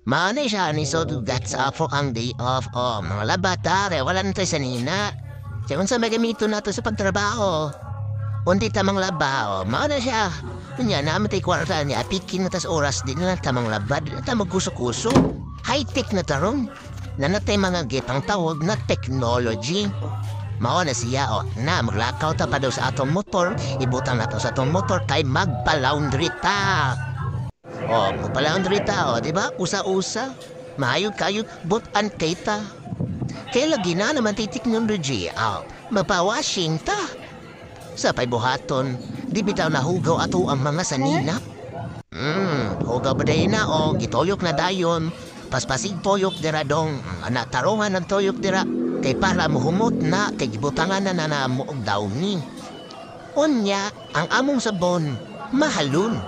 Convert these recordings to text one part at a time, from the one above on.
Mao na siya ni, so that's for ang day off. Oh, mga labata, kaya wala na tayo sanina. Kaya unsa may gamiton nato sa pagtrabaho? Unti tamang laba, oh, mao na siya. Kunya, naman tayo kwarta niya, apikin na tas oras, di na lang tamang laba, di na ta magkuso-kuso. High-tech na tarong. Nanatay mga gitang tawag na technology. Mao na siya, oh, na maglakaw ta pa daw sa atong motor, ibutang nato sa atong motor kay magpa-laundry ta. Oh, magpa-laundry ta, oh, di ba? Usa-usa. Maayo kayo, but-an kay ta. Kay lagi na naman tay technology, oh, magpa-washing ta. Sa pay buhaton, di bitaw nahugaw ato ang mga sanina. Hugaw ba dayon na, oh, gitoyok na dayon. Paspasig toyok dira dong, ana tarungan ng toyok dira. Kay para muhumot na, kay gibutangan na na na mo og downy. Unya, ang among sabon, mahalon.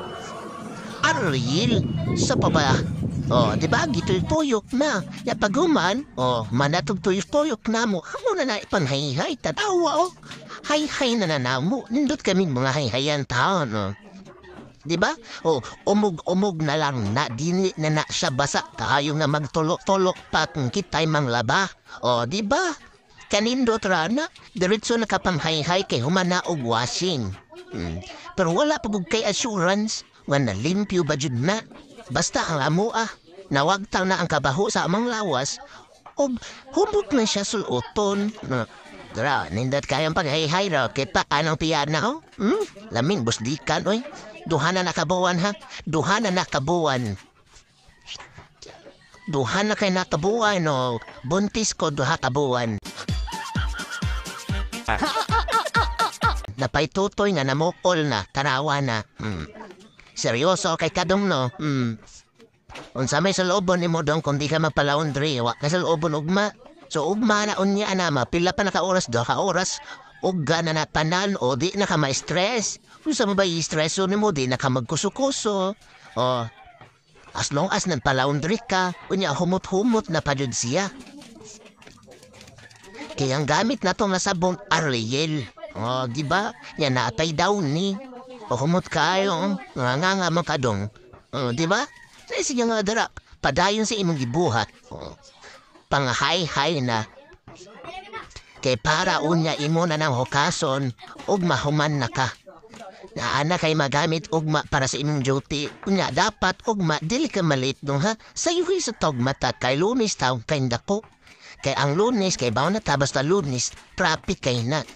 Ariel, sa pa ba? Oh, di ba? Gituy-tuyok na. Ya paghuman, oh, manatog tuyok-tuyok na mo. Amo na na ipanghayhay, tatawa, oh. Hay-hay na na namo. Nindot kaming mga hayhayan taon, oh. Di ba? Oh, umog-umog na lang na dili na na siya basa kayo nga magtulok-tulok pa kung kita'y manglaba. Oh, di ba? Kanindot ra na, diretso na ka pamhay-hay kay humana og washing. Pero wala pa gud kay assurance nga nalimpyo ba jud na. Basta ang amo ah, nawagtang na ang kabaho sa amang lawas og humot na siya suluton. Dra, nindot kayong paghayhay ra kita anong tiyan na oh. Laming busdikan oy. Duha na nakabuwan ha. Duha na nakabuwan. Duha na kay nakabuwan o. Buntis ko duha kabuwan. Napaytutoy nga namukol na, tanawa na. Seryoso kay kadong no. Unsa may sa loobon nimo dong kung di ka magpa-laundry, wa ka sa loobon ugma. So ugma na unya na mapila pa na ka oras, 2 ka oras, ugga na na tanan o di na ka ma-stress. Unsa mo ba i-stress nimo, di na ka magkuso-kuso. O as long as nagpa-laundry ka, unya humot-humot na pa jud siya. Kaya ang gamit na to nga sabon Ariel. O, di ba? Yan naatay daw ni. O humot kayo, nga nga nga mo kadong. O, di ba? Sige nga dara, padayon sa imong gibuhat. O, panghay-hay na. Kay para unya imo na ng hukason ug mahuman na ka. Naa na kay magamit ugma para sa imong duty. Unya dapat ugma dili ka malit dong ha. Sayuhi sa tog mata kay Lunes taong kay dako. Kay ang Lunes kay bawo na ta basta Lunes traffic kay na.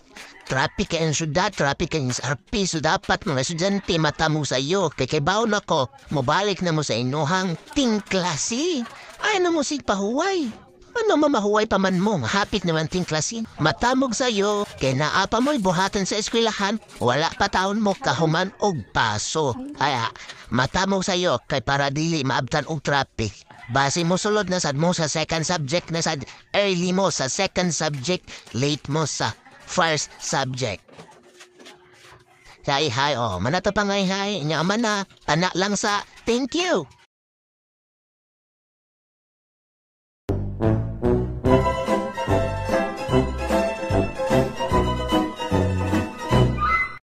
Traffic kay ang syudad, traffic kay sa RP. So dapat mga estudyante mata mo sa iyo. Kay bawo na ko, mobalik na mo sa inuhang tingklasi. Ay na mo sig pahuway. Ano mamahuway pa man mo, hapit naman tingklasin. Matamog sa'yo, kay naa pa mo'y buhatan sa eskwelahan, wala pa taon mo kahuman og paso. Ay, matamog sa'yo, kay para dili maabtan og traffic. Base mo sulod na sad mo sa second subject na sad, early mo sa second subject, late mo sa first subject. Hay hay, oh, manata pa ngay hay, nya man na, ana lang sa, thank you.